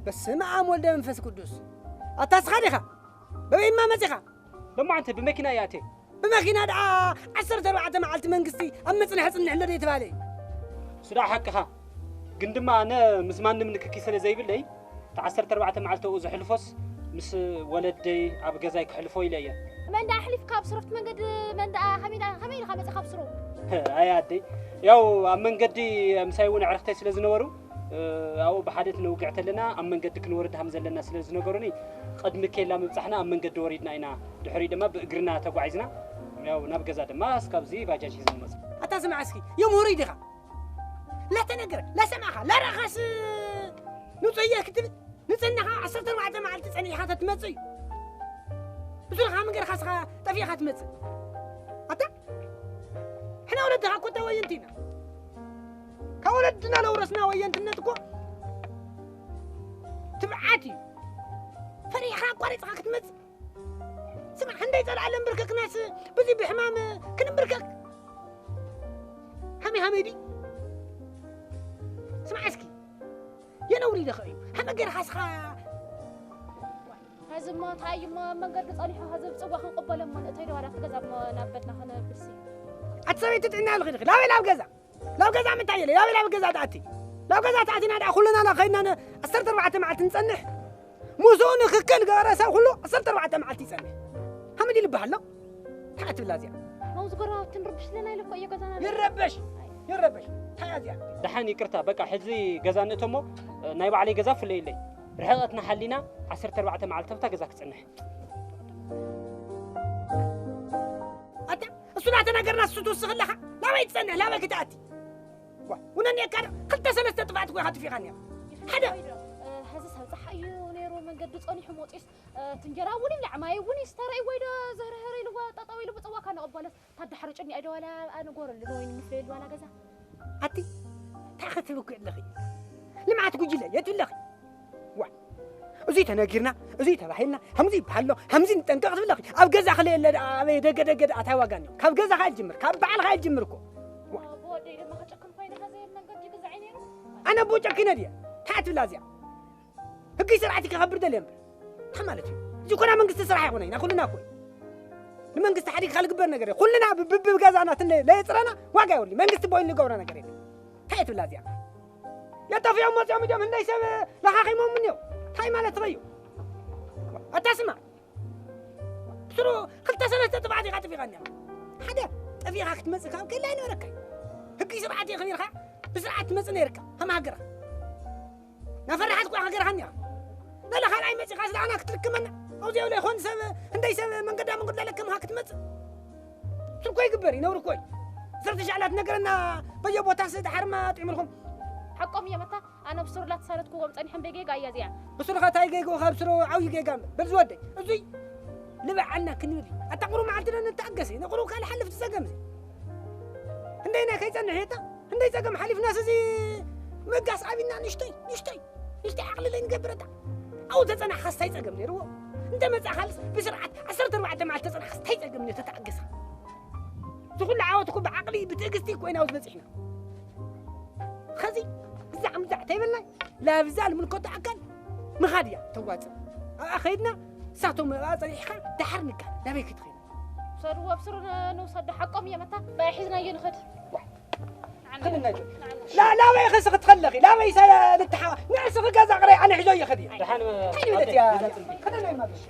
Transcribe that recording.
በስመ ኣብ ወልደ መንፈስ ቅዱስ። ኣታ ስኻ ዲኻ? በበይማ መጺኻ? ለማዓንተ ብመኪና እያ ኣትየ። ብመኪና ደኣ ዓሰርተ ኣርባዕተ መዓልቲ መንግስቲ ኣብ መጽንሒ ጽንሕ ኣሎ ደይተባለ እዩ። እሱ ደኣ ሓቅኻ። ግን ድማ ኣነ ምስ ማንም ንክኪ ስለ ዘይብለይ፣ እቲ ዓሰርተ ኣርባዕተ መዓልቲ ኣብኡ ዘሕልፎስ ምስ ወለደይ ኣብ ገዛይ ክሕልፎ ኢለ እየ። መን ደኣ ኣሕሊፍካ ኣብ ስሩፍቲ መንገዲ፣ መን ደኣ ከመይ ደኣ፣ ከመይ ኢልካ መጺኻ ኣብ ስሩ? ኣይ ኣደይ፣ ያው ኣብ መንገዲ ምሳይ እውን ኣዕርኽተይ ስለ ዝነበሩ፣ እ፣ ኣብኡ ብሓደ ትነውግዕ ተለና ኣብ መንገዲ ክንወርድ ሃም ዘለና ስለ ዝነገሩኒ፣ ቅድሚ ኬላ ምብጻሕና ኣብ መንገዲ ወሪድና ኢና። ድሕሪኡ ድማ ብእግርና ተጓዒዝና፣ ያው ናብ ገዛ ድማ እስካብዚ ባጃጅ ሒዝና ንመጽእ። ኣታ ስማዕ እስኪ፣ የምህሩይ ዲኻ? ላተነገረ፣ ላሰማዕኻ፣ ላረኻስ ንጹህ እየ ክትብል፣ ንጽህናኻ ዓሰርተ ኣርባዕተ መዓልቲ ጸኒሕኻ ተትመጽእ እዩ። ብሱልኻ መንገድኻ ስኻ ጠፊእኻ ትመጽእ። ኣታ፣ ሕና ወለድኻ እኮ እታ ወየንቲ ኢና። ካብ ወለድና ለውረስና ወየንትነት እኮ ትብዓት እዩ። ፈሪሕኻ ኣቋሪጽኻ ክትመጽእ። ስማዕ፣ ክንደይ ጸላእለ እምብርከክናስ፣ ብዙይ ብሕማም ክንምብርከክ። ሃመይ ሃመይ ድዩ? ስማዕ እስኪ፣ የነውሪ ኢለኸ እዩ። ሃመ ገርኻ ስኻ። ሐዚ እሞ እንታይ እዩ እሞ ኣብ መንገዲ ጸኒሑ ሐዚ ብጽዋ ክንቅበሎ እሞ ንእተይ ዶ ዋላ ኣብቲ ገዛ እሞ ናብ በድና ክነብልሲ? ኣቲ ሰበይቲ ጥዕና ኢልኺ ዲኺ? ላበይ ላብ ገዛ? ላብ ገዛ ምንታይ የለ? ላበይ ላብ ገዛ ትኣቲ? ላብ ገዛ ትኣቲና ደኣ ኩልና ና ኸይድና ን-፣ ዓሰርተ ኣርባዕተ መዓልቲ ንጸንሕ። ምስኡ ንክክል ገበረ ሰብ ኩሉ ዓሰርተ ኣርባዕተ መዓልቲ ይጸንሕ። ሃመ ድዩ ልበሃል ኣሎ? እንታይ ትብላ እዚኣ? መውዝ ጎረባብቲ ንርብሽ ኣለና ኢለ እኮ እየ ገዛና። ይረበሽ፣ ይረበሽ። እንታይ እያ እዚኣ? ደሓን ይቅርታ፣ በቃ ሕዚ ገዛ ንእቶ እሞ፣ ናይ ባዕለይ ገዛ ፍለይለይ። ርሕቀትና ሓሊና ዓሰርተ ኣርባዕተ መዓልቲ ኣብታ ገዛ ክጸንሕ። ኣታ፣ እሱ እናተናገርና እሱ ትውስኽ ኣለኻ? ናበይ ትጸንሕ? ናበይ ክትኣቲ? ዋ፣ ውነን እየ ካደ፣ ክልተ ሰለስተ ጥፍኣት እኮ ኢኻ ጥፊእኻኒ። ሓደ። እ፣ ሐዚ ሰብ ጸሓይ እዩ ነይሩ፣ መንገዲ ጸኒሑ መጺኡስ፣ እ፣ እቲ እንጀራ እውን ይብላዕ፣ ማይ እውን ይስተረ፣ ወይ ዶ ዘህርህር ኢልዎ ጠጠው ኢሉ ብጽዋ ካብ ንቕበሎስ፣ ታዳሕሪ ጭኒ ኣይዶ ዋላ ኣነ ጎረሉ ዶ ወይኒ ንፍለየሉ ዋላ ገዛ። ኣቲ፣ እንታይ ክትብኪ ኣለኺ? ልምዓት ጉጅለ፣ የት ኣለኺ? ዋ፣ እዙይ ተነጊርና፣ እዙይ ተባሂልና፣ ከምዚ ይበሃል ኣሎ፣ ከምዚ ንጠንቀቕ ትብለኺ። ኣብ ገዛ ክለየለ ደኣ፣ ኣበይ ደገ ደገ ደኣ፣ እንታይ ዋጋ እኒኦ? ካብ ገዛኻ ይጅምር፣ ካብ ባዕልኻ ይጅምር እኮ። ዋ። ኣቦ ወደይ ድማ ክጨክን ኮይነ፣ ሐዚ መንገዲ ግዛዒ ነይሩ። ኣነ ኣቦ ጨኪነ ድየ? እንታይ ትብላ እዚኣ? ህጊ ስርዓት ከኸብር ደልየ እምበር። እንታይ ማለት እዩ? እዚ እኮ ናይ መንግስቲ ስራሕ ኣይኮነ፣ ናይ ኩልና እኮ እዩ። ንመንግስቲ ሓዲግካ ዝግበር ነገር እዩ። ኩልና ብ-፣ ብ-፣ ብገዛና ትነ-፣ ለየጽረና ዋጋ የብሉ። መንግስቲ ቦይን ዝገብሮ ነገር የለን። እንታይ ትብላ እዚኣ? የጠፊኦም መጺኦም እዮም ህንደይ ሰብ ለኻኺሞም እኒኦ። እንታይ ማለት እዩ? ኣታ ስማ። ብስሩ ክልተ ሰለስተ ጥፍኣት ኢኻ ጥፊኻ እኒኣ። ሓደ ጠፊኻ ክትመጽእ ካብ ከላ ኣይነበረካይ። ህጊ ስርዓት የኽቢርካ ብስርዓት ትመጽእ ነይርካ ከም ሃገርካ። ናፈራሓት እኮ ሃገርካ እኒኣ። ነለ ካልኣይ መጺኻ ስለ ኣና ክትልክመና። ኣብዚ የብለ ይኾን ሰብ ህንደይ ሰብ መንገዳ መንገዳ ለከምኻ ክትመጽእ። እሱ እኮ ይግበር እዩ፣ ነውሪ እኮ እዩ። ዘርተሻዕላ ትነገረና በየቦታ ስለ ድሓርማ ጥዒምልኩም። ሓቆም እዮም ኣታ፣ ኣነ ብስሩ ላተሳለጥኩዎም ጸኒሖም በይ ጌጋ እያ እዚኣ። ብስሩ ኸ ታይ ጌግኡ ካብ ስሩ ዓብዩ ጌጋ እምበር። በል ዝወደይ፣ እዙይ ልበዓልና ክንብል እዩ። ኣታ ቁሩብ መዓልቲ ዶ ንተኣገስ፣ ንቁሩብ ካልእ ሓልፍ ትጸገም እዚ። እንደይና ከይጸንሕ እየ እታ፣ እንደይ ጸገም ሓሊፍናስ እዚ ምጋስ ዓቢና ንሽተይ፣ ንሽተይ፣ ንሽተይ ዓቕሊ ለይ ንገብር እታ። ኣብኡ ተጸናሕኻስ ታይ ጸገም ነይርዎ? እንተ መጻእኻልስ ብስርዓት ዓሰርተ ኣርባዕተ መዓልቲ ተጸናሕኻስ ታይ ጸገም ነይሩ ተተኣገስኻ? እዚ ኩሉ ዓወት እኮ ብዓቕሊ፣ ብትዕግስቲ እኮ ኢና ኣብዚ በጺሕና። ኸዚ እዛዕ ምዛዕ ተይበልናይ፣ ላብዛ ልምልከቶ ኣካል ምኻድ እያ ተዋጽእ። ኣብኣ ኸይድና እሳቶም ኣብኣ ጸኒሕካ ደሓር ንካ ናበይ ክትኸይድ? በሉ ኣብ ስሩ ንውሰዶ ሓቆም እዮም። እታ ባይ ሒዝናዮ ንኸድ። ክድናይ ላ ላበይ ኸስ ክትኸለኺ ላበይ ሰ ንትሓ ንዕስኺ ገዛ ቅረይ ኣነ ሒዞ ይኸድ እየ። ደሓን እንታይ ይብለት እያ? ክደናይ ማብሽ